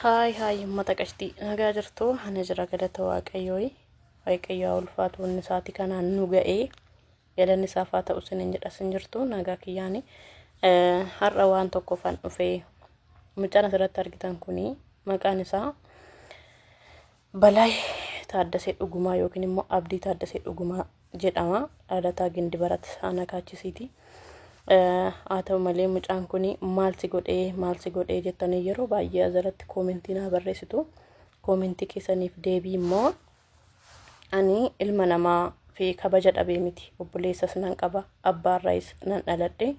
Haay haay uummata qashtii nagaa jirtu ani jira galata waaqayyooyi waaqayyo haa ulfaatu inni isaati kanaan nu ga'ee galanni isaaf haa ta'u isiniin jedha isin jirtu nagaa kiyyaani. Har'a waan tokkoofan dhufee mucaan asirratti argitan kuni maqaan isaa Balaay Taaddasee Dhugumaa yookiin immoo Abdii Taaddasee Dhugumaa jedhama. Dhalataa Gindibarat aanaa Kaachisiiti. Haa ta'u malee mucaan kun maal si godhee maal si godhee jettanii yeroo baay'ee asirratti koomentii naa barreessitu. Koomentii keessaniif deebii immoo ani ilma namaa fi kabaja dhabee miti. Obboleessas nan qaba, abbaarraayis nan dhaladhe.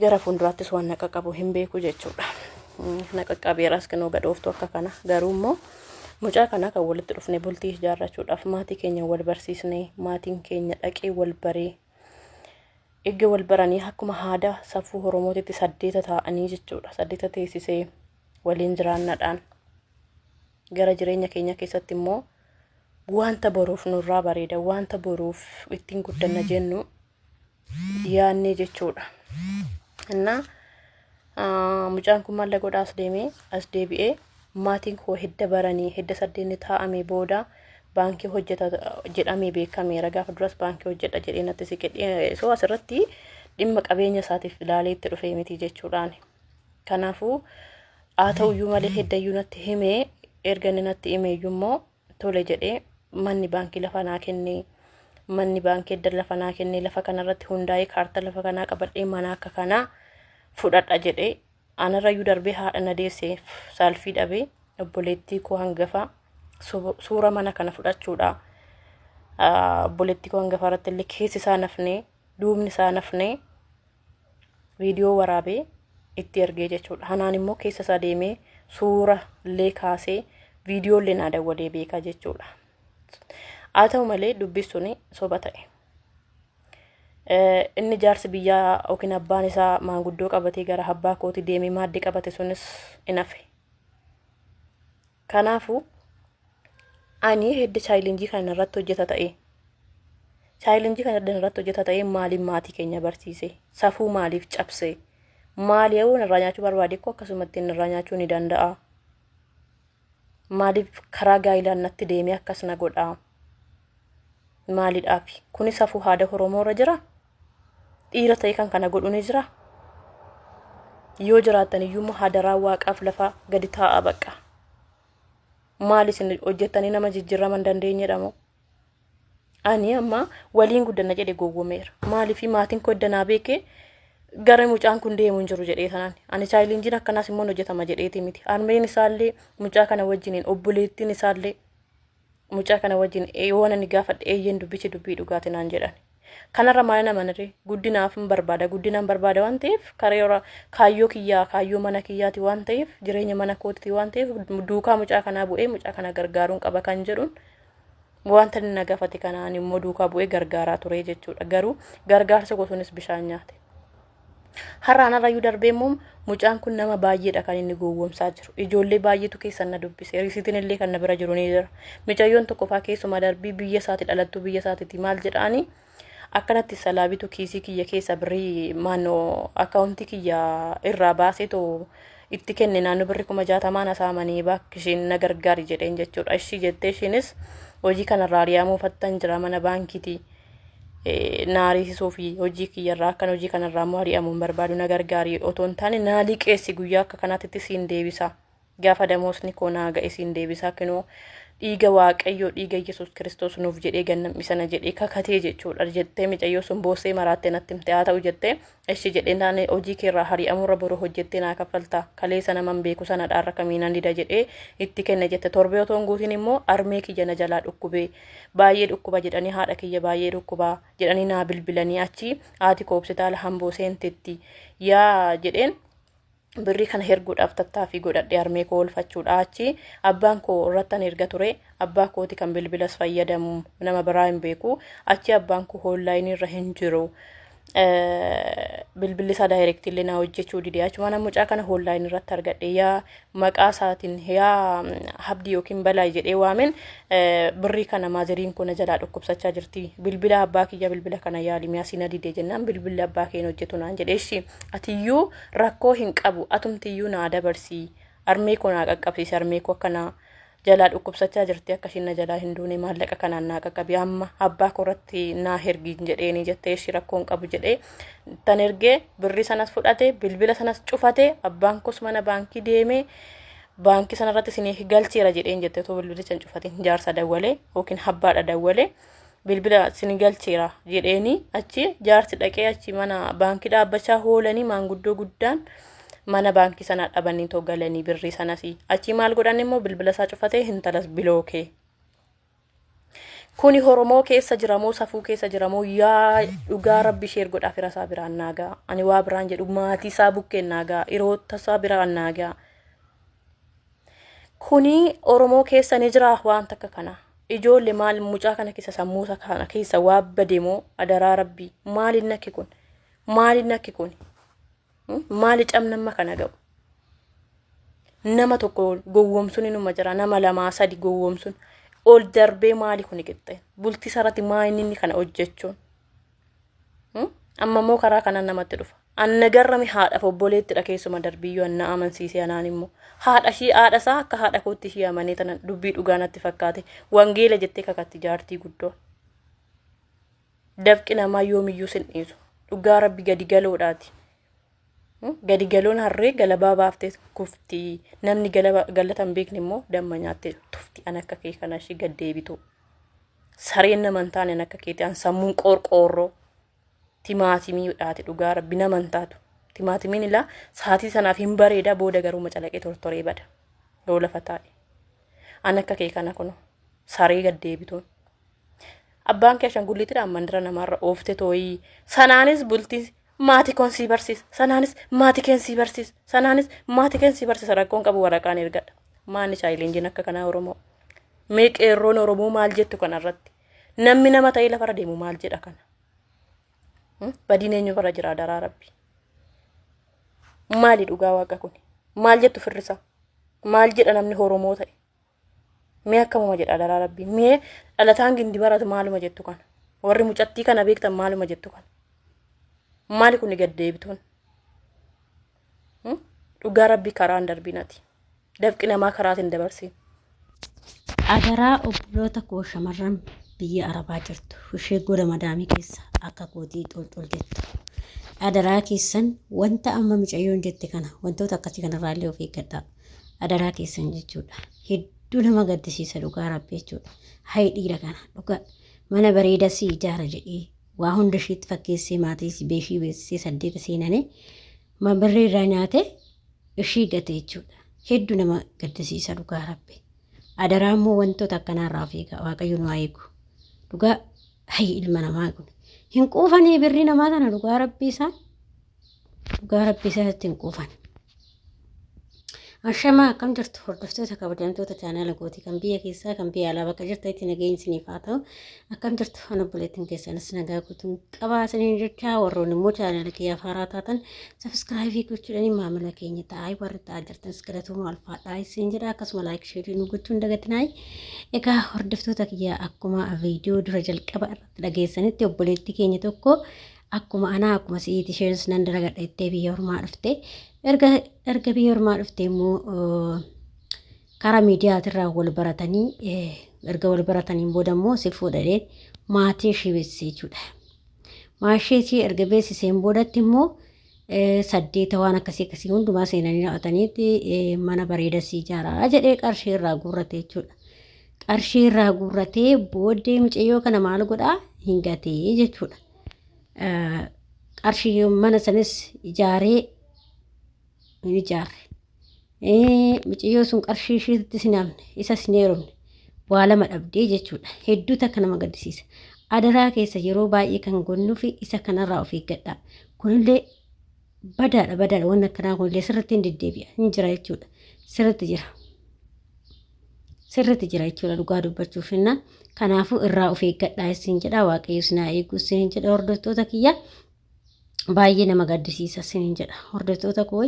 Gara fuulduraattis waan na qaqqabu hin beeku jechuudha. Na qaqqabeeras kinoo gadhooftu akka kana. Garuu immoo mucaa kana kan walitti dhufne bultii ijaarrachuudhaaf maatii keenya wal barsiisnee maatiin keenya dhaqee wal baree erga wal baranii akkuma aadaa safuu Oromootitti saddeeta taa'anii jechuudha. Saddeeta teessisee waliin jiraannadhaan gara jireenya keenya keessatti immoo wanta boruuf nurraa bareeda wanta boruuf ittiin guddanna jennu yaannee jechuudha. Innaa mucaan kun maal godhaa as deemee as deebi'ee maatiin koo hidda baranii hidda saddeenni taa'amee booda baankii hojjeta jedhamee beekameera. Gaafa duras baankii hojjedha jedhee natti siqe. So asirratti dhimma qabeenya isaatiif ilaalee itti dhufee miti jechuudhaan. Kanaafuu haa ta'uyyuu malee hiddayyuu natti himee erga inni natti himeeyyuu immoo tole jedhee manni baankii lafa naa kennee manni baankii edda lafa naa kennee lafa kanarratti hundaa'ee kaartaa lafa kanaa qabadhee mana akka kanaa fudhadha jedhee anarrayyuu darbee haadha na deesseef saalfii dhabee obboleettii koo hangafaa suura mana kana fudhachuudha. Obboleettii koo hangafaa irratti illee keessi isaa nafnee duubni isaa nafnee viidiyoo waraabee itti ergee jechuudha. Hanaan immoo keessa isaa deemee suura illee kaasee viidiyoo illee naa dawwalee beekaa jechuudha. Haa ta'u malee dubbi suni soba ta'e. Inni jaarsi biyyaa yookiin abbaan isaa maanguddoo qabatee gara abbaa kooti deemee maaddii qabate sunis hin hafe. Kanaafuu ani hedda chaayilenjii kana irratti hojjeta ta'e chaayilenjii kana irratti hojjeta ta'e maaliif maatii keenya barsiise safuu maaliif cabse maali yoo irraa nyaachuu barbaade koo akkasumatti inni irraa nyaachuu ni danda'a maaliif karaa gaa'ilaan natti deemee akkas na godha maalidhaaf kuni safuu haada Oromoo irra jira Dhiira ta'e kan kana godhu ni jira? Yoo jiraattan iyyuu immoo hadaraa waaqaaf lafa gadi taa'aa bakka. Maal isin hojjettanii nama jijjiirama hin dandeenyedha moo? Ani amma waliin guddanna jedhe gowwomeera. Maaliif maatiin koo edda naa beekee gara mucaan kun deemu hin jiru jedhee tanaan. Ani chaayilinjiin akkanaas immoo hin hojjetama jedheeti miti. Harmeen isaallee mucaa kana wajjiniin obboleettiin isaallee mucaa kana wajjin yoon ani gaafadhe eeyyeen dubbichi dubbii dhugaati naan jedhan. Kanarra maal nama naree guddinaaf hin barbaada guddinaan barbaada waan ta'eef karoora kaayyoo kiyyaa kaayyoo mana kiyyaati waan ta'eef jireenya mana kootiiti waan ta'eef duukaa mucaa kanaa bu'ee mucaa kana gargaaruun qaba kan jedhuun wanta inni na gaafate kanaan immoo duukaa bu'ee gargaaraa ture jechuudha. Garuu gargaarsa gosuunis bishaan nyaate. Har'a anarrayyuu darbee immoo mucaan kun nama baay'eedha kan inni gowwoomsaa jiru. Ijoollee baay'eetu keessan na dubbise. Risiitiin illee kan na bira jiru ni jira. Micayyoon tokko faa keessumaa darbii biyya isaati dhalattuu biyya isaatiiti maal jedhaani akkanatti salaabitu kiisii kiyya keessa birrii maannoo akkaawuntii kiyya irraa baasee too itti kenne naannoo birrii 60,000 na saamanii bakki ishiin na gargaari jedheen jechuudha. Ishii jettee ishiinis hojii kanarraa ari'amuu fattan jira mana baankiitii. Na ariisisuu fi hojii kiyyarraa akkan hojii kanarraa immoo ari'amu hin barbaadu na gargaari otoo hin taane naa liqeessi guyyaa akka kanaatitti siin deebisa gaafa damoosni koo naa ga'e siin deebisa kinoo dhiiga waaqayyoo dhiiga yesus kiristoos nuuf jedhee gannam'i sana jedhee kakatee jechuudha jettee micayyoo sun boossee maraattee natti himte haa ta'u jettee Eshi jedhee taane hojii keerraa hari'amurra boru hojjettee naa kaffalta kaleessa naman beeku sana dhaarra kamiinan dida jedhee itti kenne jette torbee otoo hin guutin immoo armee kiyya na jalaa dhukkubee baay'ee dhukkuba jedhanii haadha kiyya baay'ee dhukkuba jedhanii naa bilbilanii achi haati koo hospitaala hamboo seentetti yaa jedheen birrii kana herguudhaaf tattaaffii godhadhe harmee koo oolfachuudha achi abbaan koo irrattan erga ture abbaa kooti kan bilbilas fayyadamu nama biraa hin beeku achi abbaan koo hoonlaayinii irra hin jiru bilbilli isaa daayirektii illee naa hojjechuu dide achuma nama mucaa kana hoonlaayinii irratti argadhe yaa maqaa isaatiin yaa habdii yookiin balaa jedhee waamen birrii kana maazeriin kun na jalaa dhukkubsachaa jirti bilbila abbaa kiyya bilbila kana yaali mi'a si na dide jennaan bilbilli abbaa kee hin hojjetu naan jedhe ishii atiyyuu rakkoo hin qabu atumtiyyuu naa dabarsi Harmee koo naa qaqqabsiisi harmee koo akka naa jalaa dhukkubsachaa jirti akka ishiin na jalaa hin duune maallaqa kanaan naa qaqqabi amma abbaa koo irratti naa hergiin jedheeni jettee ishii rakkoon qabu jedhee tan ergee birrii sanas fudhate bilbila sanas cufate abbaan koos mana baankii deemee baankii sanarratti isinii galcheera jedheen jette otoo bilbilicha hin cufatin jaarsa dawwalee yookiin abbaadha dawwalee bilbila isin galcheera jedheeni achi jaarsi dhaqee achi mana baankii dhaabbachaa hoolanii maanguddoo guddaan mana baankii sanaa dhabanii too galanii birrii sanas achi maal godhan immoo bilbila isaa cufatee hintalas bilookee. Kuni Oromoo keessa jiramoo safuu keessa jiramoo yaa dhugaa rabbi sheer godhaa fira isaa biraan naagaa ani waa biraan jedhu maatii isaa bukkeen naagaa hirootta isaa biraan naagaa. Kuni Oromoo keessa ni jira waan takka kana. Ijoolle maal mucaa kana keessa sammuu isaa kana keessa waa bade moo adaraa rabbii maaliin nakki kun maaliin nakki kun maali camnamma kana ga'u. Nama tokko gowwoomsuun inuma jira nama lamaa sadi gowwoomsuun ol darbee maali kuni qixxeen bultii isaarratti maa inni inni kana hojjechuun. Amma immoo karaa kanaan namatti dhufa. Anna garrame haadhaaf obboleettidha keessuma darbiyyuu anna amansiisee anaan immoo haadha ishii haadha isaa akka haadha kootti ishii amanee tana dubbii dhugaa natti fakkaate wangeela jettee kakatti jaartii guddoo. Dafqi namaa yoomiyyuu sin dhiisu. Dhugaa rabbi gadi galoodhaati. Gadi galoon harree galabaa baaftee kufti. Namni galata hin beekne immoo damma nyaattee tufti. An akka kee kana ishii gad deebitu. Sareen nama hin taane an akka keeti. An sammuun qorqoorroo timaatimii dhaate dhugaa rabbi nama hin taatu. Timaatimiin ilaa saatii sanaaf hin bareeda booda garuu macalaqee tortoree bada. Yoo lafa taa'e. An akka kee kana kuno saree gad deebituun. Abbaan kee ashangullitiidhaan mandara namaarra oofte tooyii. Sanaanis bultii maatii koon sii barsiisa. Sanaanis maatii keen sii barsiisa. Sanaanis maatii keen sii barsiisa rakkoon qabu waraqaan ergadha. Maanni chaayilenjiin akka kanaa Oromoo. Mee qeerroon Oromoo maal jettu kanarratti? Namni nama ta'ee lafarra deemu maal jedha kana? Badiin eenyu irra jira daraa rabbi? Maali dhugaa waaqa kun? Maal jettu firrisaa? Maal jedha namni Oromoo ta'e? Mee akkamuma jedha daraa rabbi? Mee dhalataan gindi baratu maaluma jettu kana? Warri mucattii kana beektan maaluma jettu kana? Maali kun gad deebituun? Dhugaa rabbi karaan darbinati. Dafqi namaa karaatiin dabarsin. Adaraa obboloota koo shamarran biyya Arabaa jirtu ishee gola madaamii keessa akka kootii xolxol jettu. Adaraa keessan wanta amma micayyoon jette kana wantoota akkasii kanarraa illee of eeggadhaa. Adaraa keessan jechuudha. Hedduu nama gaddisiisa dhugaa rabbi jechuudha. Hayi dhiira kana dhugaa mana bareedaa si ijaara jedhee waa hunda isheetti fakkeessee maatii beeshii beeksisee saddeeta seenanii birrii irraa nyaate ishii gate jechuudha. Hedduu nama gaddisiisa dhugaa rabbi. Adaraa immoo wantoota akkanaa irraa of eegaa waaqayyo nu haa eegu. Dhugaa hayi ilma namaa kun. Hin quufanii birrii namaa tana dhugaa rabbii isaan. Dhugaa rabbii isaatti hin quufan. Ashamaa akkam jirtu hordoftoota kabajamtoota chaanaala kootii kan biyya keessaa kan biyya alaa bakka jirtanitti nageenyi isiniif haa ta'u. Akkam jirtu ana obboleettiin keessanis nagaa guutuun qabaa isiniin jechaa warroonni immoo chaanaala kiyyaaf haaraa taatan sabiskiraayibii gochuudhaan maamila keenya ta'aa warri ta'aa jirtanis galatooma alfaadhaa isin jedha akkasuma laayik sheerii nu gochuun dagatinaa. Egaa hordoftoota kiyyaa akkuma viidiyoo dura jalqaba irratti dhageessanitti obboleettii keenya tokko akkuma anaa akkuma si'iiti isheenis nan dalagadha jettee biyya ormaa dhufte. Erga erga biyya ormaa dhufte immoo karaa miidiyaatirraa wal baratanii erga wal barataniin booda immoo si fuudhadhee maatii ishee beeksise jechuudha. Maatii ishee erga beeksiseen boodatti immoo saddeeta waan akkasii akkasii hundumaa seenanii raawwataniitti mana bareeda si ijaaraa jedhee qarshii irraa guurrate jechuudha. Qarshii irraa guurratee booddee mucayyoo kana maal godhaa hin gatee jechuudha. Qarshii mana sanis ijaaree hin ijaarre. Mucayyoo sun qarshii ishiitti hin hafne isas hin heerumne waa lama dhabdee jechuudha. Hedduu takka nama gaddisiisa. Adaraa keessa yeroo baay'ee kan gonnuufi isa kanarraa of eeggadha. Kunillee badaadha badaadha wanni akkanaa kunillee sirriitti hin deddeebi'a hin jira jechuudha. Sirriitti jira. Sirriitti jira jechuudha dhugaa dubbachuuf inna. Kanaafuu irraa of eeggadhaa isin jedha waaqayyo isin haa eegu isin jedha hordoftoota kiyya. Baay'ee nama gaddisiisa isin jedha hordoftoota koo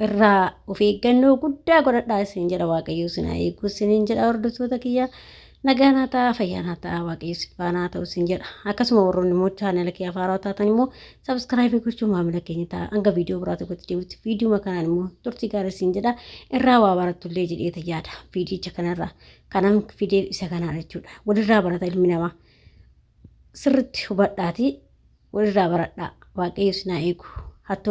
irraa of eeggannoo guddaa godhadhaa isin jedha waaqayyo isin haa eegu isin jedha hordoftoota kiyya. Nagaa naa ta'a, fayyaa naa ta'a, Waaqayyo si faana haa ta'u sin jedha. Akkasuma warroonni immoo chaanala kiyyaaf haaraa taatan immoo subscribe gochuun maamila keenya ta'a. Hanga viidiyoo biraa tokkotti deemutti viidiyoo kanaan immoo turtii gaarii sin jedha. Irraa waa barattullee jedheeta yaada. Viidiyicha kanarraa kanan fidee isa kanaan jechuudha. Walirraa barata ilmi namaa. Sirritti hubadhaatii walirraa baradhaa. Waaqayyo sin haa eegu. Hattoota.